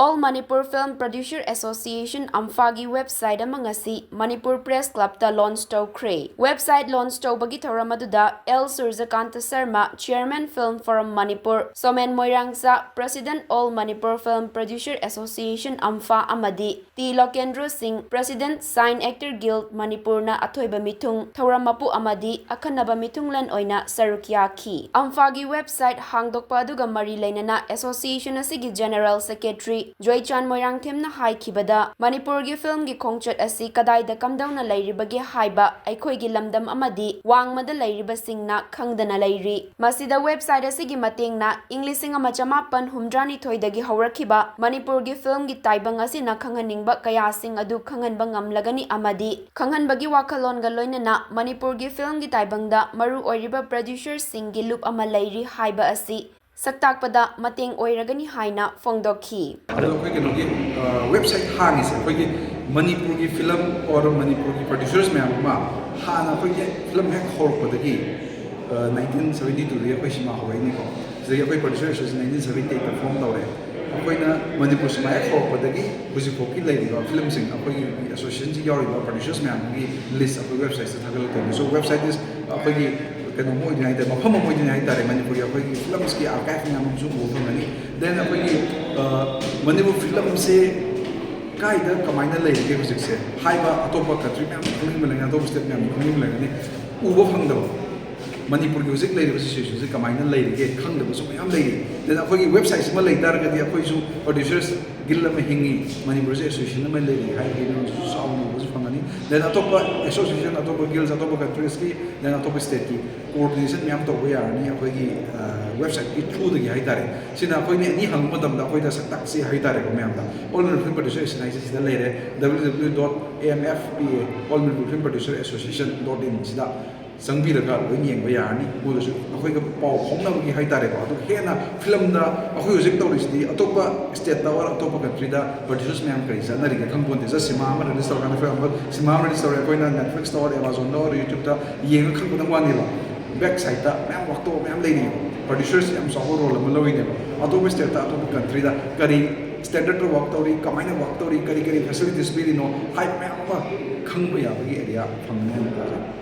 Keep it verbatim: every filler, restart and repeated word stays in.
All Manipur Film Producer Association, ꯑꯝꯐꯥꯒꯤ website ꯑꯃ ꯉꯁꯤ Manipur Press Clubꯇ launch ꯇꯧꯈ꯭ꯔꯦ꯫ Website launch ꯇꯧꯕꯒꯤ ꯊꯧꯔꯝ ꯑꯗꯨꯗ L Surjakanta Sharma, Chairman Film Forum Manipur, Somen Moirangcha, President All Manipur Film Producer Association, ꯑꯝꯐꯥ, ꯑꯃꯗꯤ ꯇꯤ ꯂꯣꯀꯦꯟꯗ꯭ꯔꯣ ꯁꯤꯡ, President Sign Actor Guild ꯃꯅꯤꯄꯨꯔꯅ ꯑꯊꯣꯏꯕ ꯃꯤꯊꯨꯡ, ꯊꯧꯔꯝ ꯃꯄꯨ ꯑꯃꯗꯤ ꯑꯈꯟꯅꯕ ꯃꯤꯊꯨꯡꯂꯦꯟ ꯑꯣꯏꯅ ꯁꯔꯨꯛ ꯌꯥꯈꯤ꯫ ꯑꯝꯐꯥꯒꯤ website ꯍꯥꯡꯗꯣꯛꯄ ꯑꯗꯨꯒ ꯃꯔꯤ ꯂꯩꯅꯅ association ꯑꯁꯤꯒꯤ General Secretary ꯖꯣꯏꯆꯥꯟ ꯃꯣꯏꯔꯥꯡꯊꯦꯝꯅ ꯍꯥꯏꯈꯤꯕꯗ, ꯃꯅꯤꯄꯨꯔꯒꯤ filmꯒꯤ ꯈꯣꯡꯆꯠ ꯑꯁꯤ ꯀꯗꯥꯏꯗ ꯀꯝꯗꯧꯅ ꯂꯩꯔꯤꯕꯒꯦ ꯍꯥꯏꯕ ꯑꯩꯈꯣꯏꯒꯤ ꯂꯝꯗꯝ ꯑꯃꯗꯤ ꯋꯥꯡꯃꯗ ꯂꯩꯔꯤꯕꯁꯤꯡꯅ ꯈꯪꯗꯅ ꯂꯩꯔꯤ꯫ ꯃꯁꯤꯗ website ꯑꯁꯤꯒꯤ ꯃꯇꯦꯡꯅ ꯏꯪ ꯂꯤꯁꯤꯡ ꯑꯃ ꯆꯃꯥꯄꯟ ꯍꯨꯝꯗ꯭ꯔꯥꯅꯤꯊꯣꯏꯗꯒꯤ ꯍꯧꯔꯛꯈꯤꯕ ꯃꯅꯤꯄꯨꯔꯒꯤ filmꯒꯤ ꯇꯥꯏꯕꯪ ꯑꯁꯤꯅ ꯈꯪꯍꯟꯅꯤꯡꯕ ꯀꯌꯥꯁꯤꯡ ꯑꯗꯨ ꯈꯪꯍꯟꯕ ꯉꯝꯂꯒꯅꯤ ꯑꯃꯗꯤ ꯈꯪꯍꯟꯕꯒꯤ ꯋꯥꯈꯜꯂꯣꯟꯒ ꯂꯣꯏꯅꯅ ꯃꯅꯤꯄꯨꯔꯒꯤ filmꯒꯤ ꯇꯥꯏꯕꯪꯗ ꯃꯔꯨ ꯑꯣꯏꯔꯤꯕ producerꯁꯤꯡꯒꯤ ꯂꯨꯞ ꯑꯃ ꯂꯩꯔꯤ ꯍꯥꯏꯕ ꯑꯁꯤ ꯁꯛꯇꯥꯛꯄꯗ ꯃꯇꯦꯡ ꯑꯣꯏꯔꯒꯅꯤ ꯍꯥꯏꯅ ꯐꯣꯡꯗꯣꯛꯈꯤ꯫ ꯑꯗꯣ ꯑꯩꯈꯣꯏ ꯀꯩꯅꯣꯒꯤ, ꯑ, website ꯍꯥꯡꯉꯤꯁꯦ ꯑꯩꯈꯣꯏꯒꯤ ꯃꯅꯤꯄꯨꯔꯒꯤ film or ꯃꯅꯤꯄꯨꯔꯒꯤ producers ꯃꯌꯥꯝ ꯑꯃ ꯍꯥꯟꯅ ꯑꯩꯈꯣꯏꯒꯤ film ꯍꯦꯛ ꯍꯧꯔꯛꯄꯗꯒꯤ, ꯑ, nineteen seventy twoꯗꯒꯤ ꯑꯩꯈꯣꯏ ꯁꯤꯃꯥ ꯍꯧꯔꯛꯏꯅꯤꯀꯣ꯫ ꯁꯤꯗꯒꯤ ꯑꯩꯈꯣꯏ producer association nineteen seventy eight form ꯇꯧꯔꯦ꯫ ꯑꯩꯈꯣꯏꯅ ꯃꯅꯤꯄꯨꯔ ꯁꯤꯃꯥ ꯍꯦꯛ ꯍꯧꯔꯛꯄꯗꯒꯤ ꯍꯧꯖꯤꯛꯐꯥꯎꯒꯤ ꯂꯩꯔꯤꯕ filmꯁꯤꯡ, ꯑꯩꯈꯣꯏꯒꯤ associationꯁꯤ ꯌꯥꯎꯔꯤꯕ producers ꯃꯌꯥꯝꯒꯤ list ꯑꯩꯈꯣꯏ websiteꯁꯤꯗ ꯊꯥꯒꯠꯂꯛꯇꯣꯏꯅꯤ꯫ So website is ꯑꯩꯈꯣꯏꯒꯤ ꯀꯩꯅꯣꯝ ꯑꯣꯏꯗꯣꯏꯅꯤ ꯍꯥꯏꯇꯥꯔꯦ, ꯃꯐꯝ ꯑꯃ ꯑꯣꯏꯗꯣꯏꯅꯤ ꯍꯥꯏꯇꯥꯔꯦ꯫ ꯃꯅꯤꯄꯨꯔꯒꯤ ꯑꯩꯈꯣꯏꯒꯤ filmꯁꯀꯤ archive ꯃꯌꯥꯝ ꯑꯃꯁꯨ ꯎꯕ ꯐꯪꯒꯅꯤ꯫ Then ꯑꯩꯈꯣꯏꯒꯤ, ꯑ, ꯃꯅꯤꯄꯨꯔ filmꯁꯦ ꯀꯥꯏꯗ ꯀꯃꯥꯏꯅ ꯂꯩꯔꯤꯒꯦ ꯍꯧꯖꯤꯛꯁꯦ ꯍꯥꯏꯕ ꯑꯇꯣꯞꯄ country ꯃꯌꯥꯝꯁꯨ ꯈꯪꯅꯤꯡꯕ ꯂꯩꯔꯝꯒꯅꯤ, ꯑꯇꯣꯞꯄ state ꯃꯌꯥꯝꯁꯨ ꯈꯪꯅꯤꯡꯕ ꯂꯩꯔꯝꯒꯅꯤ꯫ ꯎꯕ ꯐꯪꯗꯕ ꯃꯅꯤꯄꯨꯔꯒꯤ ꯍꯧꯖꯤꯛ ꯂꯩꯔꯤꯕ situationꯁꯦ ꯀꯃꯥꯏꯅ ꯂꯩꯔꯤꯒꯦ ꯈꯪꯗꯕꯁꯨ ꯃꯌꯥꯝ ꯂꯩꯔꯤ꯫ Then ꯑꯩꯈꯣꯏꯒꯤ websiteꯁꯤꯃ ꯂꯩ ꯇꯥꯔꯒꯗꯤ ꯑꯩꯈꯣꯏꯁꯨ producers guild ꯑꯃ ꯍꯤꯡꯉꯤ, ꯃꯅꯤꯄꯨꯔꯁꯦ association ꯑꯃ ꯂꯩꯔꯤ ꯍꯥꯏꯕꯒꯤ ꯃꯔꯝꯁꯨ ꯆꯥꯎꯅ ꯎꯕꯁꯨ ꯐꯪꯒꯅꯤ꯫ Then ꯑꯇꯣꯞꯄ association, ꯑꯇꯣꯞꯄ guilds, ꯑꯇꯣꯞꯄ countriesꯀꯤ, then ꯑꯇꯣꯞꯄ stateꯀꯤ coordination ꯃꯌꯥꯝ ꯇꯧꯕ ꯌꯥꯔꯅꯤ ꯑꯩꯈꯣꯏꯒꯤ, ꯑ, websiteꯀꯤ throughꯗꯒꯤ ꯍꯥꯏꯇꯥꯔꯦ꯫ ꯁꯤꯅ ꯑꯩꯈꯣꯏꯅ any ꯍꯪꯕ ꯃꯇꯝꯗ ꯑꯩꯈꯣꯏꯗ ꯁꯛꯇꯥꯛꯁꯤ ꯍꯥꯏꯇꯥꯔꯦꯀꯣ ꯃꯌꯥꯝꯗ꯫ All Manipur Film Producer Association ꯍꯥꯏꯁꯦ ꯁꯤꯗ ꯂꯩꯔꯦ, W W W dot A M F P A, All Manipur Film Producer Association dot in ꯁꯤꯗ ꯆꯪꯕꯤꯔꯒ ꯂꯣꯏ ꯌꯦꯡꯕ ꯌꯥꯔꯅꯤ꯫ ꯃꯣꯏꯗꯁꯨ ꯑꯩꯈꯣꯏꯒ ꯄꯥꯎ ꯐꯥꯎꯅꯕꯒꯤ ꯍꯥꯏꯇꯥꯔꯦꯀꯣ꯫ ꯑꯗꯨ ꯍꯦꯟꯅ filmꯗ ꯑꯩꯈꯣꯏ ꯍꯧꯖꯤꯛ ꯇꯧꯔꯤꯁꯤꯗꯤ ꯑꯇꯣꯞꯄ stateꯇ or ꯑꯇꯣꯞꯄ countryꯗ producers ꯃꯌꯥꯝ ꯀꯔꯤ ꯆꯠꯅꯔꯤꯒꯦ ꯈꯪꯄꯣꯟꯇꯦ꯫ Just ꯁꯤꯃꯥ ꯑꯃ release ꯇꯧꯔꯀꯥꯟꯗ, for example, ꯁꯤꯃꯥ ꯑꯃ release ꯇꯧꯔꯦ, ꯑꯩꯈꯣꯏꯅ Netflixꯇ or Amazonꯗ or YouTubeꯇ ꯌꯦꯡꯉ ꯈꯪꯕꯗꯪ ꯋꯥꯅꯦꯕ꯫ Back sideꯇ ꯃꯌꯥꯝ ꯋꯥꯛꯇꯣꯛ ꯃꯌꯥꯝ ꯂꯩꯔꯤꯑꯕ꯫ Producerꯁ ꯌꯥꯝ ꯆꯥꯎꯕ role ꯑꯃ ꯂꯧꯔꯤꯅꯦꯕ꯫ ꯑꯇꯣꯞꯄ stateꯇ, ꯑꯇꯣꯞꯄ countryꯗ ꯀꯔꯤ ꯁ꯭ꯇꯦꯟꯗꯔꯗꯇ ꯋꯥꯛ ꯇꯧꯔꯤ, ꯀꯃꯥꯏꯅ ꯋꯥꯛ ꯇꯧꯔꯤ, ꯀꯔꯤ ꯀꯔꯤ ꯐꯦꯁꯤꯂꯤꯇꯤꯁ ꯄꯤꯔꯤꯅꯣ ꯍꯥꯏꯕ ꯃꯌꯥꯝ ꯑꯃ ꯈꯪꯕ ꯌꯥꯕꯒꯤ ꯑꯦꯔꯤꯌꯥ ꯐꯪꯒꯅꯤ ꯍꯥꯏꯅ ꯊꯥꯖꯩ꯫